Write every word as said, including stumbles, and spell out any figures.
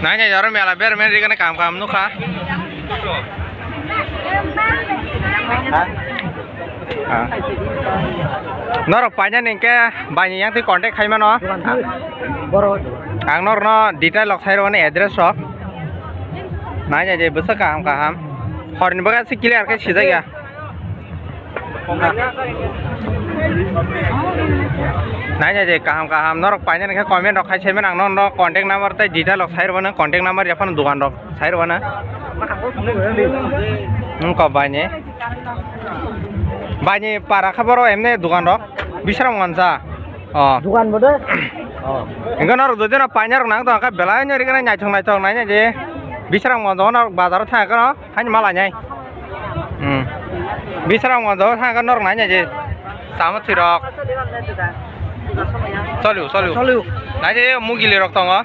Nai nai oro mela bermen rigana kam kam nukha. Ha? Ha. Norok paina ningke bani yang twi contact khai mano. Boro. Ang norno detail rok sai rwani address rok. Nai nai je bwsa kaham kaham. Horni baga se clear khe sijak ya. Nai nai je kaham kaham norok painani khe comment rok khai saiman ang norok contact number tei detail rok sai rwmano contact number yaphano dogan rok sai rwmano. Wngkha baini baini para khe boro emne dogan rok bisrang mansa. Oh. Dogan bo de. Oh. Engkhe norok jodi no paina rok nang tongkha belai no rikna naithok naithok nai nai je bisrang mansa norok bazar o thang khe no. Haini malai nai. Hmm. Bisrang mo do thang norok nai nai je. Samo thwi rok. Choliu, choliu. Choliu. Nai je mugili rok tongo.